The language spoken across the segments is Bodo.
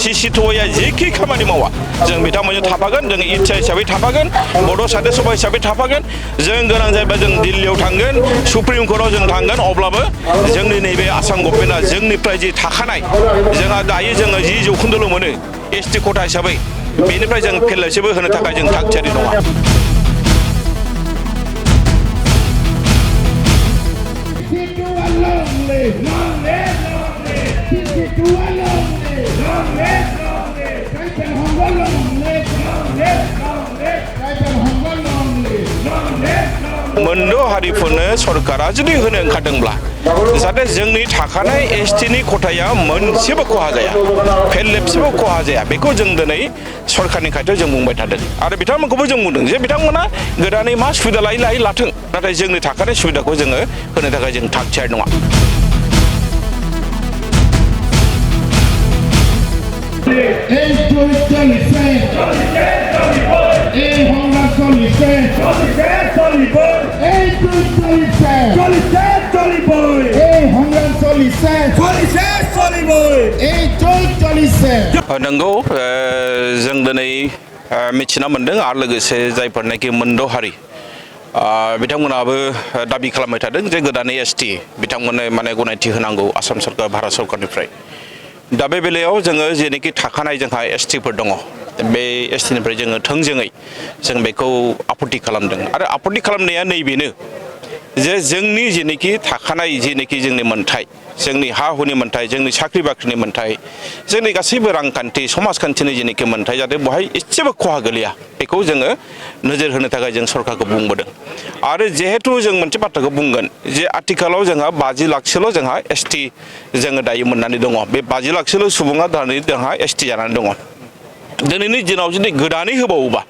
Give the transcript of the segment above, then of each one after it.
CC2A जेखि खामानि मावा जों बिथांमोनजों थाफागोन जों इच्छा हिसाबै थाफागोन बड' साहित्य सभा हिसाबै थाफागोन जों गोनां जायोबा जों दिल्लीयाव थांगोन सुप्रिम कर्टआव जों थांगोन अब्लाबो जोंनि नैबे आसाम गभर्नमेन्टआ जोंनिफ्राय जि थाखानाय जोंहा दायो जोङो 10 जौखोन्दोल' मोनो ST खथा हिसाबै बेनिफ्राय जों फेरलेबसेबो होनो थाखाय जों थागथियारि नङा मोनद' हारिफोरनो सरकारा जुदि होनो ओंखारदोंब्ला जाहाथे जोंनि थाखानाय STनि खथाया मोनसेबो खहा जाया फेरलेबसेबो खहा जाया बेखौ जों दिनै सरकारनि खाथियाव जों बुंबाय थादों आरो बिथांमोनखौबो जों बुंदों जे बिथांमोना गोदानै मा सुबिदा लायै लाथों नाथाय जोंनि थाखानाय सुबिदाखौ जोङो होनो थाखाय जों थागथियारि नङा नंगौ जों दिनै मिथिना मोनदों आरो लोगोसे जायफोरनाखि मोनद' हारि बिथांमोनाबो दाबि खालामबाय थादों जे गोदानै ST बिथांमोननो माने गनायथि होनांगौ आसाम सरकार भारत सरकारनिफ्राय दा बे बेलायाव जोङो जेनोखि थाखानाय जोंहा STफोर दङ बे STनिफ्राय जोङो थोंजोङै जों बेखौ आपत्ति खालामदों आरो आपत्ति खालामनाया नैबेनो जे जोंनि जेनोखि थाखानाय जेनोखि जोंनि मोन्थाय जोंनि हा हुनि मोन्थाय जोंनि साख्रि बाख्रिनि मोन्थाय जोंनि गासैबो रांखान्थि समाजखान्थिनि जेनोखि मोन्थाय जाहाथे बेवहाय एसेबो खहा गोलैया बेखौ जोङो नोजोर होनो थाखाय जों सरकारखौ बुंबोदों आरो जिहेतु जों मोनसे बाथ्राखौ बुंगोन जे आथिखालाव जोंहा 50 लाखसोल' जोंहा ST जोङो दायो मोननानै दङ बे 50 लाखसोल' सुबुङा दानि जोंहा ST जानानै दङ दिनैनि दिनाव जुदि गोदानै होबावोबा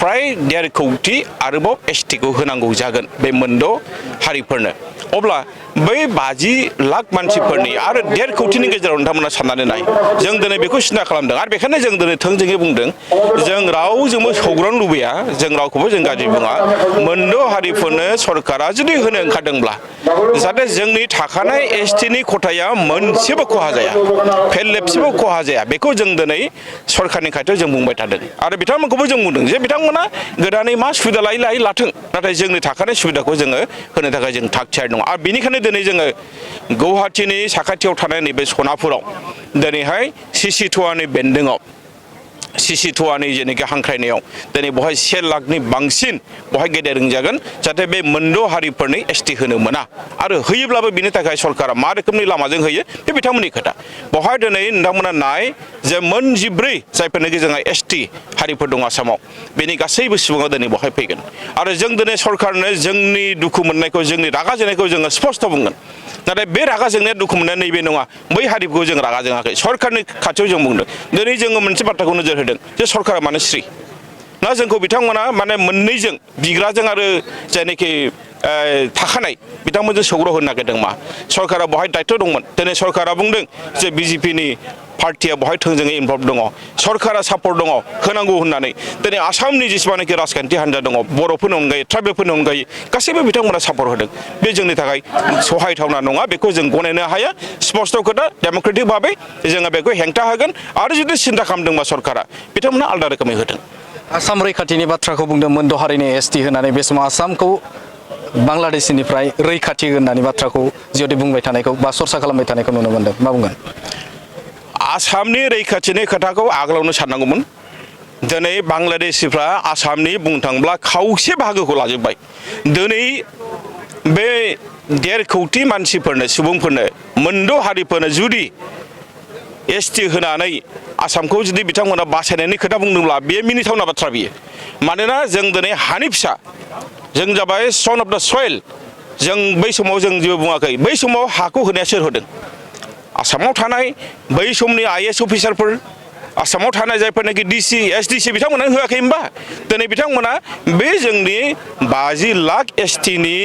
प्राय 1.5 कौटि आरोबाव STखौ होनांगौ जागोन बे मोनद' हारिफोरनो अब्ला बै 50 लाख मानसिफोरनि आरो 1.5 कौटिनि गेजेराव नोंथांमोना साननानै नाय जों दिनै बेखौ सिन्था खालामदों आरो बेखायनो जों दिनै थोंजोङै बुंदों जों रावजोंबो सौग्रावनो लुबैया जों रावखौबो जों गाज्रि बुङा मोनद' हारिफोरनो सरकारा जुदि होनो ओंखारदोंब्ला जाहाथे जोंनि थाखानाय STनि खथाया मोनसेबो खहा जाया फेरलेबसेबो खहा जाया बेखौ जों दिनै सरकारनि खाथियाव जों बुंबाय थादों आरो बिथांमोनखौबो जों बुंदों जे बिथांमोना गोदानै मा सुबिदा लायै लाथों नाथाय जोंनि थाखानाय सुबिदाखौ जोङो होनो थाखाय जों थागथियारि नङा आरो बेनिखायनो दिनै जोङो गुवाहाटीनि साखाथियाव थानाय नैबे सनापुराव दिनैहाय CC2Aनि बेन्दोङाव CC2Aनि जेनोखि हांख्रायनायाव दिनै बेवहाय 1 लाखनि बांसिन बेवहाय गेदेरिं जागोन जाहाथे बे मोनद' हारिफोरनि ST होनो मोना आरो होयोब्लाबो बिनि थाखाय सरकारा मा रोखोमनि लामाजों होयो बे बिथांमोननि खोथा बेवहाय दिनै नोंथांमोना नाय जे मोन 14 जायफोरनाखि जोंहा ST हारिफोर दं आसामाव बेनि गासैबो सुबुङा दिनै बेवहाय फैगोन आरो जों दिनै सरकारनो जोंनि दुखु मोननायखौ जोंनि रागा जोंनायखौ जोङो स्पष्ट बुंगोन नाथाय बे रागा जोंनाया दुखु मोननाया नैबे नङा बै हारिखौ जों रागा जोङाखै सरकारनि खाथियाव जों बुंदों दिनै जोङो मोनसे बाथ्राखौ नोजोर होदों जे सरकारा मानो स्रि ना जोंखौ बिथांमोना माने मोननैजों बिग्राजों आरो जायनाखि थाखानाय बिथांमोनजों सौग्राव होनो नागिरदों मा सरकारा बेवहाय दायित्व दंमोन दिनै सरकारा बुंदों जे BJPनि पार्टिया बेवहाय थोंजोङै इनभल्भ दङ सरकारा सापर्ट दङ होनांगौ होननानै दिनै आसामनि जेसेबांनाखि राजखान्थि हान्जा दङ बर'फोरनि अनगायै ट्राइबेलफोरनि अनगायै गासैबो बिथांमोना सापर्ट होदों बे जोंनि थाखाय सहायथावना नङा बेखौ जों गनायनो हाया स्पष्ट खोथा डेम'क्रेटिक भाबै जोङो बेखौ हेंथा होगोन आरो जुदि सिन्था खालामदोंबा सरकारा बिथांमोना आलादा रोखोमै होदों आसाम रैखाथिनि बाथ्राखौ बुंदों मोनद' हारिनि ST होनानै बे समाव आसामखौ बांलादेशनिफ्राय रैखाथि होननानै बाथ्राखौ जिहेतु बुंबाय थानायखौ बा सरसा खालामबाय थानायखौ नुनो मोनदों मा बुंगोन आसामनि रैखाथिनि खोथाखौ आगोलावनो साननांगौमोन दिनै बांलादेशिफ्रा आसामनि बुंनो थाङोब्ला खावसे बाहागोखौ लाजोब्बाय दिनै बे 1.5 कौटि मानसिफोरनो सुबुंफोरनो मोनद' हारिफोरनो जुदि ST होनानै आसामखौ जुदि बिथांमोना बासायनायनि खोथा बुंदोंब्ला बे मिनिथावना बाथ्रा बियो मानोना जों दिनै हानि फिसा जों जाबाय सन अफ द सयल जों बै समाव जों जेबो बुङाखै बै समाव हाखौ होनाया सोर होदों आसामाव थानाय बै समनि IAS अफिसारफोर आसामाव थानाय जायफोरनाखि DC SDC बिथांमोना होआखै होनबा दिनै बिथांमोना बे जोंनि 50 लाख STनि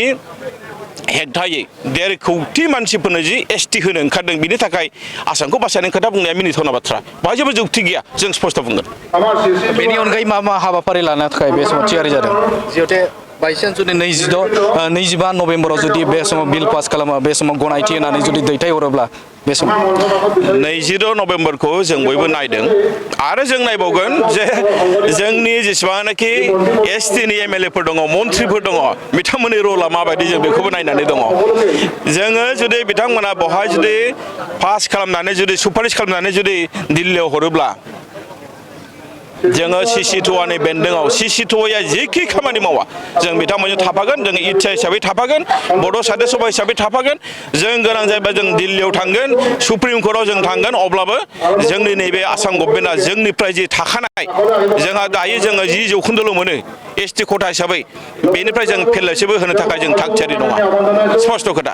हेक्टायै 1.5 कौटि मानसिफोरनो जि ST होनो ओंखारदों बिनि थाखाय आसामखौ बासायनायनि खोथा बुंनाया मिनिथावना बाथ्रा बेवहाय जेबो जुक्ति गैया जों स्पष्ट बुंगोन बेनि अनगायै मा मा हाबाफारि लानो थाखाय बे समाव थियारि जादों जिहेतु बायचान्स जुदि 25 नभेम्बराव जुदि बे समाव बिल पास खालामो बे समाव गनायथि होनानै जुदि दैथायहरोब्ला बे समाव 20 नभेम्बरखौ जों बयबो नायदों आरो जों नायबावगोन जे जोंनि जेसेबांनाखि एसटि नि एमएलए फोर दङ मन्थ्रिफोर दङ बिथांमोननि रला माबायदि जों बेखौबो नायनानै दङ जोङो जुदि बिथांमोना बहाय जुदि पास खालामनानै जुदि सुपारिश खालामनानै जुदि दिल्लीयाव हरोब्ला जोङो CC2A बेन्दोंआव CC2A जेखि खामानि मावा जों बिथांमोनजों थाफागोन जों इच्छा हिसाबै थाफागोन बड' साहित्य सभा हिसाबै थाफागोन जों गोनां जायोबा जों दिल्लीयाव थांगोन सुप्रिम कर्टआव जों थांगोन अब्लाबो जोंनि नैबे आसाम गभर्नमेन्टआ जोंनिफ्राय जे थाखानाय जोंहा दायो जोङो 10% मोनो एसटि खथा हिसाबै बेनिफ्राय जों फेरलेसबो होनो थाखाय जों थाग थियारि नङा स्पष्ट खोथा